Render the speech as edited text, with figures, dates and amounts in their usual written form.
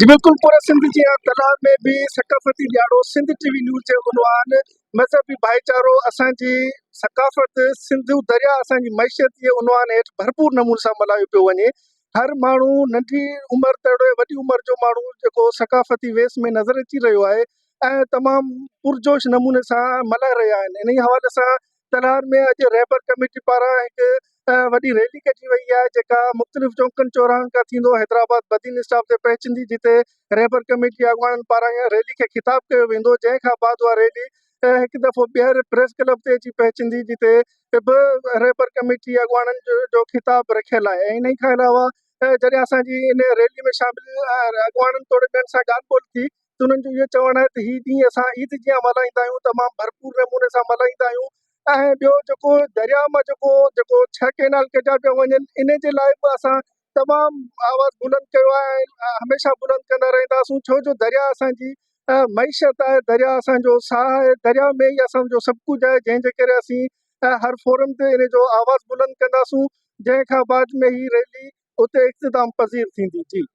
جي بلڪل پوري سنڌ جيان تلاء ۾ به ثقافتي ڏياڙو سنڌ ٽي وي نيوز جي عنوان مذهبي ڀائيچارو اسان جي ثقافت سنڌو درياء اسان جي معيشت جي عنوان هيٺ ڀرپور نموني سان ملهايو پيو وڃي هر ماڻهو ننڍي عمر توڙي وڏي عمر جو ماڻهو جيڪو ثقافتي ويس ۾ نظر اچي رهيو آهي ۽ تمام پرجوش نموني سان ملهائي رهيا آهن انهي حوالي سان تلهار ۾ اڄ رهبر ڪميٽي پاران هڪ وڏي ريلي ڪڍي وئي آهي جيڪا مختلف چونڪن چوراهن کان ٿيندو حيدرآباد بدين اسٽاپ تي پهچندي جتي رهبر ڪميٽي اڳواڻن پاران ريلي کي خطاب ڪيو ويندو جنهن کان بعد اها ريلي هڪ دفعو ٻيهر پريس ڪلب تي اچي پهچندي جتي به رهبر ڪميٽي اڳواڻن جو خطاب رکيل آهي ۽ انهي کان علاوه جڏهن اسان جي ان ريلي ۾ شامل اڳواڻن توڙي ٻين سان ڳالهه ٻولهه ٿي ته انهن جو اهو چوڻ آهي ته هي ڏينهن اسان عيد جيان ملهائيندا آهيون تمام ڀرپور نموني سان ملهائيندا آهيون ۽ ٻيو جيڪو درياء مان جيڪو جيڪو ڇهه ڪينال ڪڍيا پيا وڃن ان جي لاء به اسان تمام آواز بلند ڪيو آهي ۽ هميشه بلند ڪندا رهنداسون ڇو جو درياء اسان جي معيشت آهي درياء اسان جو ساهه آهي درياء ۾ ئي اسان جو سڀ ڪجهه آهي جنهن جي ڪري اسين هر فورم تي ان جو آواز بلند ڪنداسون جنهن کان بعد ۾ هي ريلي اتي اختتام پذير ٿيندي جي.